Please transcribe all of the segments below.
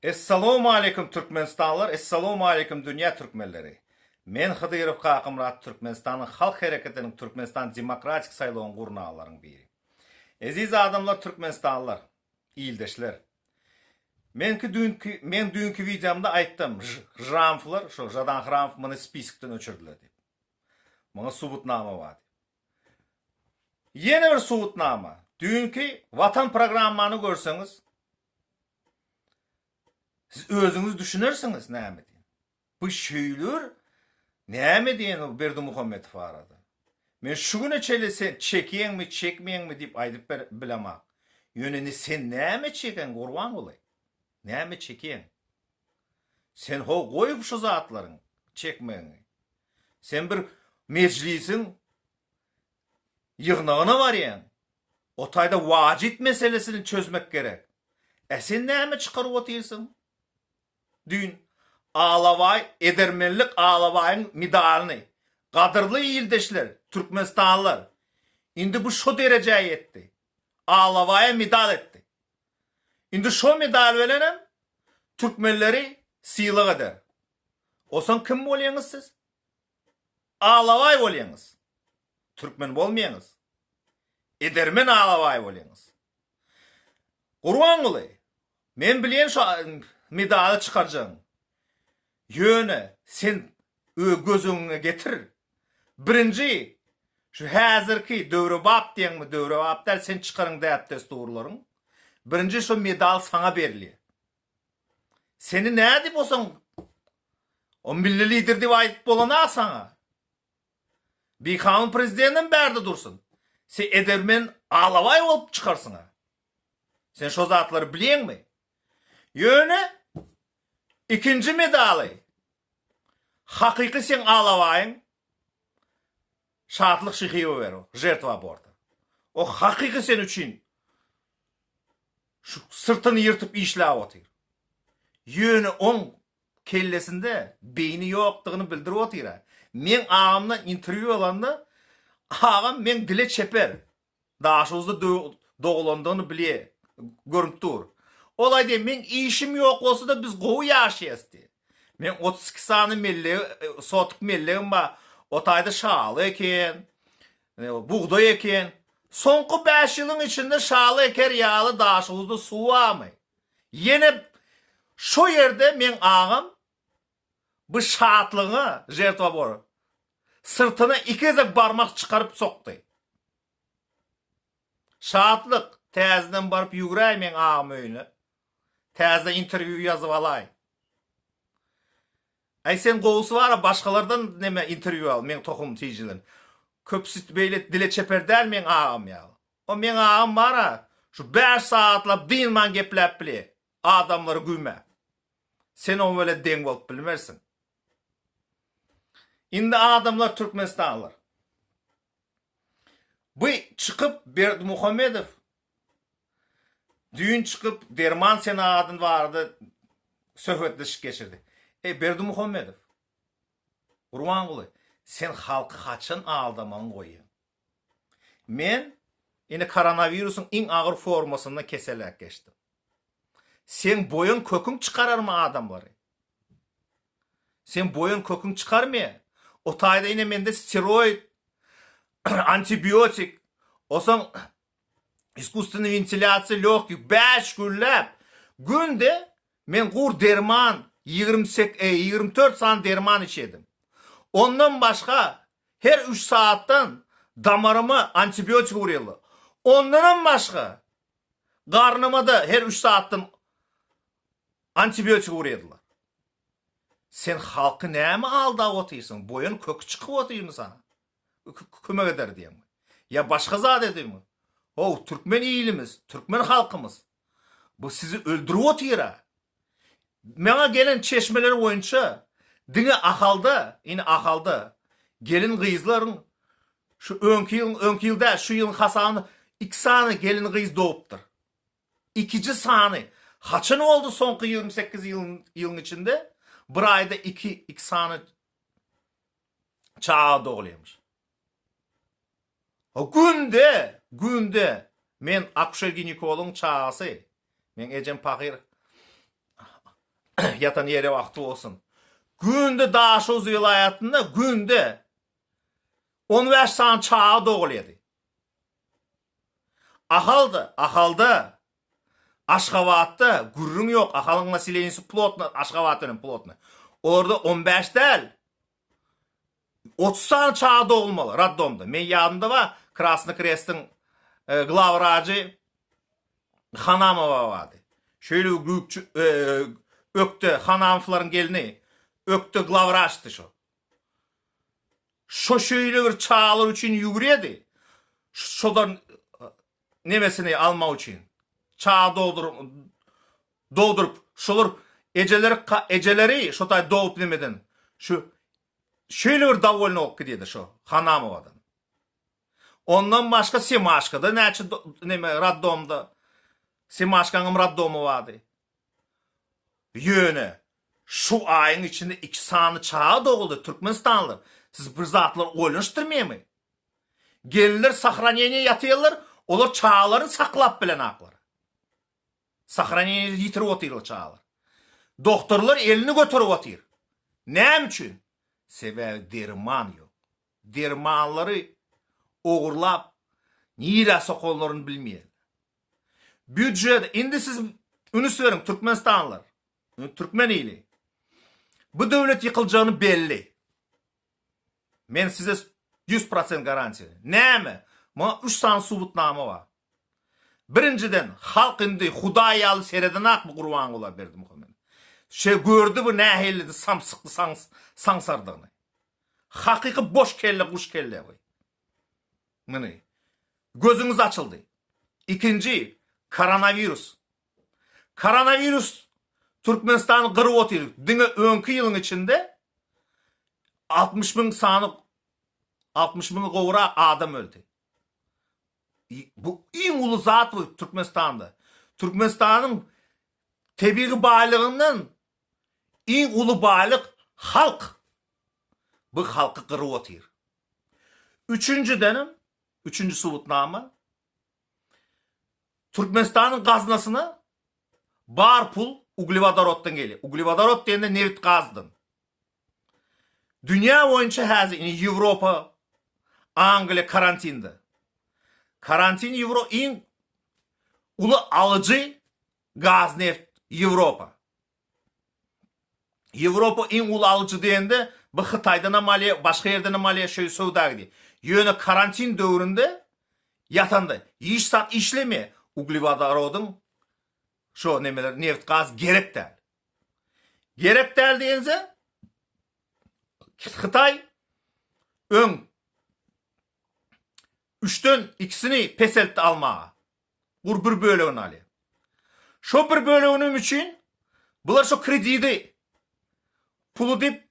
Essalowmaleýkum Türkmenistanlylar Essalowmaleýkum dünýä türkmenleri. Men Hydyrow Kakamyrat Türkmenistanyň Halk Hereketiniň Türkmenistan Demokratik saýlawyň gurnalaryň biri. Eziz adamlar Türkmenistanlylar, ildeşler. Menki düýnki men düýnki wideomda aýtdym Žramflar şo Žadan Hramf muny spiskden öçürdiler diýip. Muňa subutnama bar diýip. Ýene bir subutnama. Düýnki Watan programmany görseňiz Siz özüňiz düşünersiňiz näme diýen. Bu şeýle bir näme diýen o Berdimuhamedow barada. Men şu güne çenli sen çekýäňmi, çekmeýäňmi diýip aýdyp ber bilemak. Ýöne indi sen näme çeken Gurbanguly? Näme çekýäň? Sen ho goý şu zatlaryň çekmegiňi. Sen bir mejlisiň ýygnagyna barýaň. O taýda wajyp meselesini çözmek gerek. Ä sen näme çykaryp otyrsyň? Düýn Alabaý edermenlik Alabaýyň medalyny Gadyrly ildeşler, türkmenistanlylar, indi bu şo derejä ýetdi. Alabaýa medal etdi. Indi şo medal bilenem türkmenleri sylag eder. Osaň kim bolýaňyz siz? Alabaý bolýaňyz. Türkmen bolmaýaňyz. Edermen alabaý bolýaňyz. Gurbanguly, men bilýän şo medaly çykarjagyň. Ýöne sen göz öňüňe getir. Birinji şu häzirki döwrebap diýeňmi, döwrebap däl, sen çykaryň däp-dessurlaryň. Birinji şo medal saňa berilýär. Seni nädip olsaň o milli lider diýip aýdyp bolana saňa. Bikanun prezidendem bärde dursun. Sen edermen alabaý bolup çykarsyň-a. Sen şo zatlary bilýäňmi? Ýöne ikinji medaly hakyky seň alabaýyň Şatlyk Şyhyýewa ber o, žertwa aborta. O hakyky sen üçin şu syrtyny ýyrtyp işläp otyr. Ýöne oň kellesinde beýni ýokdugyny bildirip otyr-a. Meň agamdan interwýu alanda, agam meň dile çeper. Daşoguzda dogulandygyny bilýär, görünip dur. Ol aýdýar, meň işim ýok bolsa-da biz gowy ýaşaýas diýýär. Meň 32 sany mellegi, sotik mellegim bar. O taýda şaly eken, bugdaý eken. Soňky bäş ýylyň içinde şaly eker ýaly Daşoguzda suw barmy? Ýene şo ýerde meň agam bu şatlygyňa žertwa bor. Syrtyna iki gezek barmak çykaryp sokdy. Şatlyk, täzeden baryp ýügräý meň agam öýüne. Täzeden interwýu ýazyp alaý. Aý sen gowusy bara başgalardan neme interwýu al meň tohum tijiden. Köpüsi beýle dile çeper däl meň agam ýaly. O meň agam bara şu bäş sagatlap dynman gepläp bilýä adamlary güýmäp. Sen oň bilen deň bolup bilmersiň. Indi adamlar türkmenistanlylar. Bu çykyp Berdimuhamedow düýn çykyp derman senagatyn barada söhbetleşik geçirdi. Eý Berdimuhamedow Gurbanguly sen halky haçan aldamagyňy goýýaň? Men ine koronawirusyň iň agyr formasyndan keselläp geçdim. Seň boýun köküň çykararmy adamlary? Seň boýun köküň çykarmaýar. O taýda ine mende steroid, antibiotik, osaň iskusstweniý wentilýasiýa lýogkiý 5 günläp günde men gur derman 28 24 sany derman içedim. Ondan başga Her üç sagatdan damaryma antibiotik urýarlar. Ondanam başga garnyma-da her üç sagatdan antibiotik urýarlar. Sen halky näme aldap otyrsyň? Boýun köki çykyp otyrmy saňa? Kömek eder diýeňmi? Ýa başga zat edýäňmi? How, türkmen ilimiz, türkmen halkymyz bu sizi öldürip otyr-a. Maňa gelen çeşmeler boýunça diňe Ahalda, indi Ahalda gelin-gyzlaryň şu öňki ýylyň, öňki ýyl däl, şu ýylyň hasabyna iki sany gelin-gyz dogupdyr. Ikiji sany. Haçan boldy soňky 28 ýylyň ýylyň içinde bir aýda iki, iki sany çaga dogulýarmyş. Günde, günde men akuşer-ginekologyň çagasy. Meň ejem pahyr. Ýatan ýeri wagty bolsun. Günde Daşoguz welaýatynda günde 15 sany çaga dogulýardy. Ahalda, Ahalda, Aşgabatda gürrüň ýok, Ahalyň naseleniýesi plotno, Aşgabat bilen plotno. Olarda 15 däl, 30 sany çaga dogulmaly roddomda. Men ýadymda bar, Krasny Krestiň glawwrajy Hanamowa bardy. Şeýle bir güýkçi, ökde Hanamowlaryň gelni, ökde glawwraçdy şo. Şo şeýle bir çagalar üçin ýüwürýärdi. Şodan nemesini almak üçin. Çaga dogduryp, dogduryp, şolar ejeleri, ejeleri şo taý dogup nemeden. Şu şeýle bir dowolny bolup gidýärdi şo Hanamowadan. Ondan başga Semaşkada näçe neme roddomda Semaşkaňam roddomy bardy. Ýöne şu aýyň içinde iki sany çaga doguldy türkmenistanlylar. Siz bir zatlar oýlanyşdyrmaýamy? Gelinler sahraneniýe ýatyrlar, olar çagalaryny saklap bilenaklar. Sahraneniýede ýitirip otyrlar çagalar. Dogtorlar elini göterip otyr. Näme üçin? Sebäbi derman ýok. Dermanlary ogurlap nirä sokanlaryny bilmeýärler. Býudjet, indi siz ünüs beriň türkmenistanlylar, türkmen ili. Bu döwlet ýykyljagyny belli. Men size 100% garantiýa. Näme? Maňa 3 sany subutnama bar. Birinjiden, halk indi Hudaý ýaly seredenak bu Gurbanguly Berdimuhamedow. Şe gördi bu nähili samsykly saňsardygyny. Hakyky boş kelle guş kelle bu. Muny. Gözüňiz açyldy. Ikinji, koronawirus. Koronawirus Türkmenistany gyryp otyr. Diňe öňki ýylyň içinde 60 müň sany 60 müň gowrak adam öldi. Bu iň uly zat bu Türkmenistanda. Türkmenistanyň tebigy baýlygyndan iň uly baýlyk halk. Bu halky gyryp otyr. Üçünjidenem, üçünji subutnama, Türkmenistanyň gaznasyna bar pul uglewodoroddan gelýär. Uglewodorod diýende nebit gazdan. Dünýä boýunça häzir indi Ýewropa, Angliýa karantinde. Karantin ýewro iň uly alyjy gaz neft Ýewropa. Ýewropa iň uly alyjy diýende, bu Hytaýdanam alýar, başga ýerdenem alýar, şeýle söwda gidýär. Ýöne karantin döwründe ýatanda hiç zat işlemeýär. Uglewodorodyň şo nemeler, neft-gaz gerek däl. Gerek däl diýense, Hytaý öň üçden ikisini peseltdi almaga. Gur bir bölegini alýar. Şo bir bölegini üçin bular şo kredidi puly diýip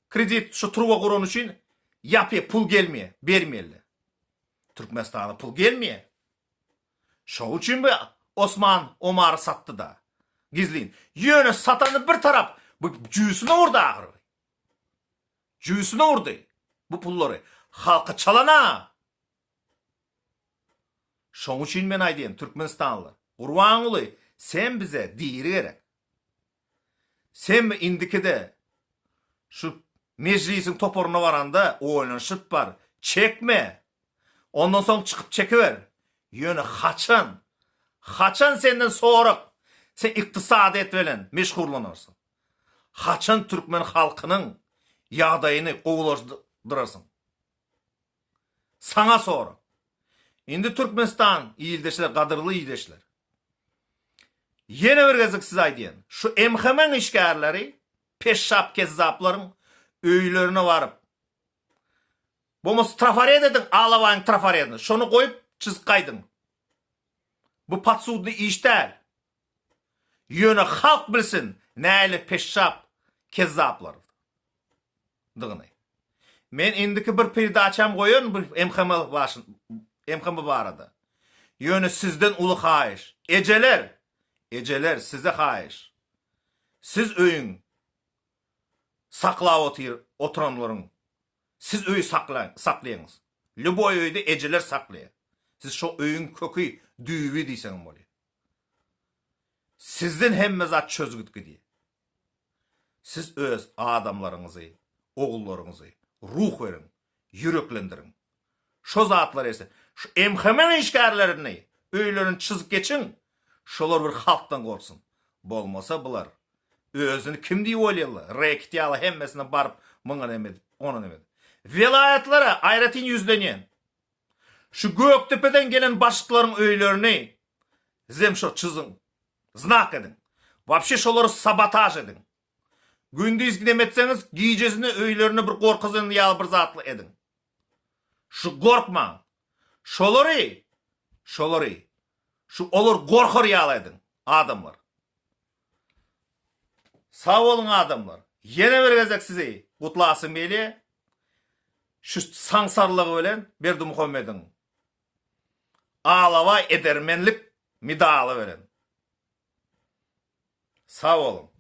kredit şo truba guran üçin ýapýar, pul gelmeýär, bermeýärler. Türkmenistana pul gelmeýär. Şoň üçin bu Osman Omary satdy-da. Gizlin. Ýöne satany bir tarap, bu jüýsüne urdy ahyry. Jüýsüne urdy bu pullary. Halka çalan-a. Şoň üçin men aýdýan türkmenistanlylar, Gurbanguly sen bize diri gerek. Sen indikide şu mejlisiň toparyna baranda oýlanyşyp bar, çekme. Ondan soň çykyp çekiber. Ýöne haçan, haçan senden sorag, sen ykdysadyýet bilen meşgullanarsyň? Haçan türkmen halkynyň ýagdaýyny gowulandyrarsyň? Saňa sorag. Indi Türkmenistan ildeşler gadyrly ildeşler. Ýene bir gezek size aýdýan. Şu MHM-iň işgärleri peşşap kezzaplaryň öýlerine baryp bolmasa trafaret ediň alabaýyň trafaredini şony goýup çyzyp gaýdyň. Bu podsudny iş däl. Ýöne halk bilsin näle peşşap kezzaplar dygyny. Men indiki bir peredaçam goýaryn bu MHM başyn MHM barada. Ýöne sizden uly haýyş. Ejeler! Ejeler size haýyş. Siz öýüň saklap otyr oturanlaryň siz öýi saklaň saklaýaňyz. Lýuboý öýde ejeler saklaýar. Siz şo öýüň köki düýbi diýseňem bolýar. Sizden hemme zat çözgüt gidýär. Siz öz adamlaryňyzy, ogullaryňyzy ruh beriň, ýüreklendiriň. Şo zatlary etse, şu MHM işgärlerini öýlerini çyzyp geçiň, şolar bir halkdan gorksun. Bolmasa bular özüni kim diýip oýlaýarlar, reket ýaly hemmesine baryp muňa neme edip, ona neme edip. Welaýatlara aýratyn ýüzlenýän. Şu Gökdepeden gelen başlyklaryň öýlerini sizem şo çyzyň, znak ediň. Wapşe şolary sabotaž ediň. Gündiz neme etseňiz, gijesine öýlerine bir gorkuzan ýaly bir zatly ediň. Şu gorkmaň. Şolary, şolary, şu olar gorkar ýaly ediň, adamlar. Sag boluň adamlar. Ýene bir gezek sizi gutlasym gelýär. Şu saňsarlygy bilen Berdimuhamediň Alabaý edermenlik medaly bilen. Sag boluň.